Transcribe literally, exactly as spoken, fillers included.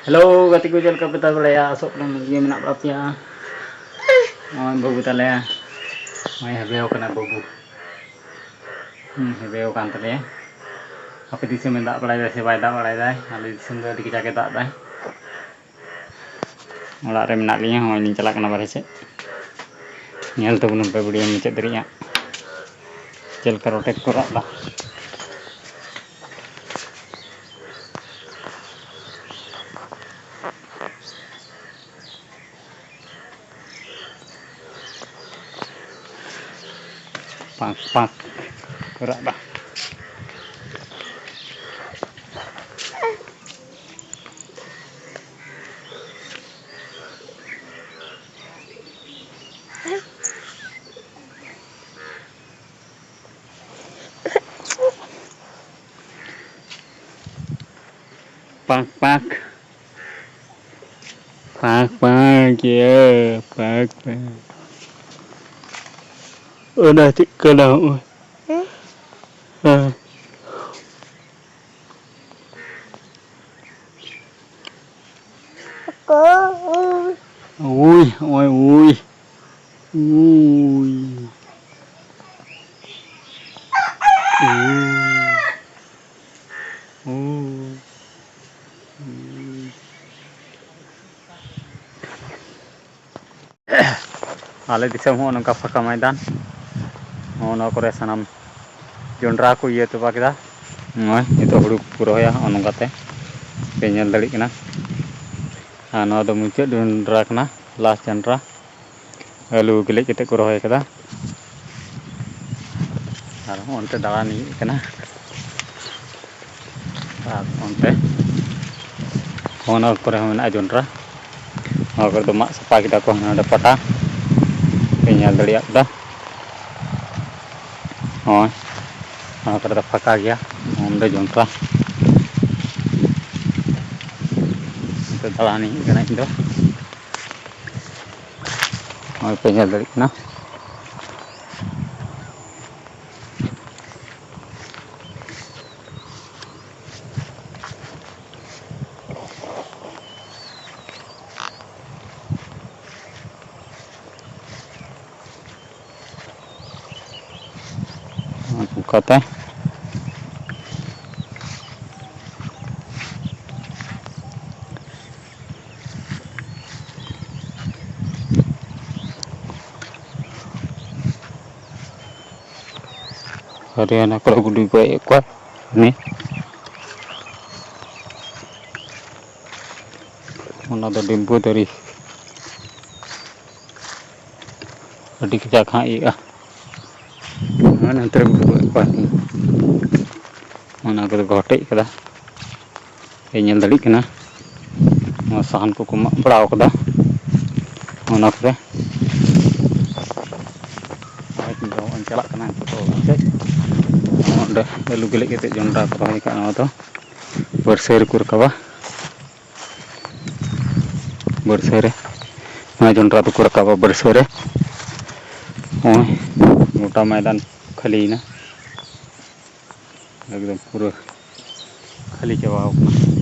Hello ᱜᱟᱛᱮ ᱠᱚ, ᱪᱮᱫ ᱞᱮᱠᱟ ᱯᱮ ᱛᱟᱦᱮᱸ ᱵᱟᱲᱟᱭᱟ? ᱟᱥᱚᱜ ᱠᱟᱱᱟ ᱢᱚᱡᱽ ᱜᱮ ᱢᱮᱱᱟᱜ ᱵᱟᱲᱟ ᱯᱮᱭᱟ᱾ ᱱᱚᱜᱼᱚᱭ ᱵᱟᱹᱵᱩ ᱛᱟᱞᱮ ᱱᱚᱜᱼᱚᱭ ᱦᱮᱵᱮᱣ ᱠᱟᱱᱟ ᱵᱟᱹᱵᱩ᱾ ᱦᱩᱸ, ᱦᱮᱵᱮᱣ ᱠᱟᱱ ᱛᱟᱞᱮᱭᱟ᱾ ᱟᱯᱮ ᱫᱤᱥᱚᱢᱮ ᱫᱟᱜ ᱵᱟᱲᱟᱭᱮᱫᱟ ᱥᱮ ᱵᱟᱭ ᱫᱟᱜ ᱵᱟᱲᱟᱭᱮᱫᱟ? ᱟᱞᱮ ᱫᱤᱥᱚᱢ ᱫᱚ ᱟᱹᱰᱤ ᱠᱟᱡᱟᱠᱮ ᱫᱟᱜ ᱮᱫᱟᱭ᱾ ᱚᱲᱟᱜ ᱨᱮ ᱢᱮᱱᱟᱜ ᱞᱤᱧᱟ, ᱦᱚᱸᱜᱼᱚᱭ ᱞᱤᱧ ᱪᱟᱞᱟᱜ ᱠᱟᱱᱟ ᱵᱟᱨᱦᱮ ᱥᱮᱫ᱾ ᱧᱮᱞ ᱛᱟᱵᱚᱱ ᱯᱮ ᱵᱷᱤᱰᱤᱭᱳ ᱢᱩᱪᱟᱹᱫ ᱫᱷᱟᱹᱨᱤᱡ ᱦᱟᱸᱜ, ᱪᱮᱫ ᱞᱮᱠᱟ ᱨᱚᱴᱮ ᱠᱚ ᱨᱟᱜ ᱮᱫᱟ᱾ ᱯᱟᱸᱠ ᱯᱟᱸᱠ ᱠᱚ ᱨᱟᱜ ᱮᱫᱟ᱾ ᱯᱟᱸᱠ ᱯᱟᱸᱠ᱾ ᱯᱟᱸᱠ ᱯᱟᱸᱠ, ᱤᱭᱟᱹ, ᱯᱟᱸᱠ ᱯᱟᱸᱠ᱾ ᱚᱱᱟ ᱪᱮᱫ ᱠᱟᱱᱟ? ᱦᱚᱸᱜᱼᱚᱭ᱾ ᱦᱮᱸ᱾ ᱩᱭ, ᱦᱚᱸᱜᱼᱚᱭ ᱩᱭ᱾ ᱩᱭ᱾ ᱩᱭ᱾ ᱩᱭ᱾ ᱟᱞᱮ ᱫᱤᱥᱚᱢ ᱦᱚᱸ ᱱᱚᱝᱠᱟ ᱯᱷᱟᱸᱠᱟ ᱢᱚᱭᱫᱟᱱ᱾ ᱦᱚᱸ, ᱱᱚᱣᱟ ᱠᱚᱨᱮ ᱥᱟᱱᱟᱢ ᱡᱚᱱᱰᱨᱟ ᱠᱚ ᱤᱭᱟᱹ ᱪᱟᱵᱟ ᱠᱮᱫᱟ᱾ ᱱᱚᱜᱼᱚᱭ ᱱᱤᱛᱚᱜ ᱦᱩᱲᱩ ᱠᱚ ᱨᱚᱦᱚᱭᱟ, ᱦᱚᱸᱜᱼᱚ ᱱᱚᱝᱠᱟᱛᱮ ᱯᱮ ᱧᱮᱞ ᱫᱟᱲᱮᱭᱟᱜ ᱠᱟᱱᱟ᱾ ᱟᱨ ᱱᱚᱣᱟ ᱫᱚ ᱢᱩᱪᱟᱹᱫ ᱡᱚᱱᱰᱨᱟ ᱠᱟᱱᱟ, ᱞᱟᱥᱴ ᱡᱚᱱᱰᱨᱟ᱾ ᱟᱹᱞᱩ ᱜᱮᱞᱮᱡ ᱠᱟᱛᱮ ᱠᱚ ᱨᱚᱦᱚᱭ ᱠᱟᱫᱟ᱾ ᱟᱨ ᱦᱚᱸ ᱚᱱᱛᱮ ᱫᱟᱬᱟᱱ ᱤᱧ ᱦᱮᱡ ᱠᱟᱱᱟ᱾ ᱟᱨ ᱚᱱᱛᱮ ᱚᱱᱟ ᱠᱚᱨᱮ ᱦᱚᱸ ᱢᱮᱱᱟᱜᱼᱟ ᱡᱚᱱᱰᱨᱟ᱾ ᱱᱚᱣᱟ ᱠᱚᱨᱮ ᱫᱚ ᱢᱟᱜ ᱥᱟᱯᱷᱟ ᱠᱮᱫᱟ ᱠᱚ, ᱱᱚᱰᱮ ᱯᱟᱴᱟ ᱯᱮ ᱧᱮᱞ ᱫᱟᱲᱮᱭᱟᱜ ᱠᱟᱱᱟ᱾ ᱦᱳᱭ, ᱱᱚᱣᱟ ᱠᱚᱨᱮ ᱫᱚ ᱯᱷᱟᱸᱠᱟ ᱜᱮᱭᱟ᱾ ᱱᱚᱰᱮ ᱡᱚᱱᱰᱨᱟ᱾ ᱱᱚᱛᱮ ᱫᱟᱬᱟᱱᱤᱧ ᱦᱮᱡ ᱠᱟᱱᱟ ᱤᱧ ᱫᱚ᱾ ᱱᱚᱜᱼᱚᱭ ᱯᱮ ᱧᱮᱞ ᱫᱟᱲᱮᱭᱟᱜ ᱠᱟᱱᱟ᱾ ᱠᱟᱛᱮ᱾ ᱦᱟᱨᱤᱭᱟᱱᱟ ᱠᱚᱨᱮ ᱜᱩᱰᱩᱭ ᱜᱚᱡ ᱮᱫ ᱠᱚᱣᱟ ᱩᱱᱤ᱾ ᱚᱱᱟ ᱫᱚ ᱰᱤᱢᱵᱩ ᱫᱟᱨᱮ᱾ ᱟᱹᱰᱤ ᱠᱟᱡᱟᱠ ᱦᱟᱸᱜ ᱤᱭᱟᱹᱜᱼᱟ᱾ ᱱᱚᱜᱼᱚᱭ ᱱᱚᱱᱛᱮ ᱨᱮ ᱜᱩᱰᱩ ᱜᱚᱡ ᱠᱚᱣᱟ᱾ ᱚᱱᱟ ᱠᱚᱫᱚ ᱠᱚ ᱦᱚᱴᱮᱡ ᱠᱟᱫᱟ᱾ ᱯᱮ ᱧᱮᱞ ᱫᱟᱲᱮᱭᱟᱜ ᱠᱟᱱᱟ, ᱱᱚᱣᱟ ᱥᱟᱦᱟᱱ ᱠᱚᱠᱚ ᱢᱟᱜ ᱵᱟᱲᱟᱣ ᱠᱟᱫᱟ᱾ ᱚᱱᱟ ᱠᱚᱨᱮ ᱱᱚᱜᱼᱚᱭ ᱪᱟᱞᱟᱜ ᱠᱟᱱᱟ ᱱᱤᱛᱚᱜ ᱫᱚ ᱚᱲᱟᱜ ᱥᱮᱫ᱾ ᱚᱸᱰᱮ ᱟᱹᱞᱩ ᱜᱮᱞᱮᱡ ᱠᱟᱛᱮ ᱡᱚᱱᱰᱨᱟ ᱠᱚ ᱨᱚᱦᱚᱭ ᱠᱟᱜᱼᱟ᱾ ᱱᱚᱣᱟ ᱫᱚ ᱵᱟᱹᱨᱥᱟᱹ ᱨᱮᱠᱚ ᱨᱟᱠᱟᱵᱟ᱾ ᱵᱟᱹᱨᱥᱟᱹ ᱨᱮ ᱱᱚᱣᱟ ᱡᱚᱱᱰᱨᱟ ᱫᱚᱠᱚ ᱨᱟᱠᱟᱵᱟ ᱵᱟᱹᱨᱥᱟᱹ ᱨᱮ᱾ ᱱᱚᱜᱼᱚᱭ ᱜᱚᱴᱟ ᱢᱚᱭᱫᱟᱱ ᱠᱷᱟᱹᱞᱤᱭᱮᱱᱟ᱾ ᱮᱠᱫᱚᱢ ᱯᱩᱨᱟᱹ ᱠᱷᱟᱹᱞᱤ ᱪᱟᱵᱟᱣ ᱠᱟᱱᱟ᱾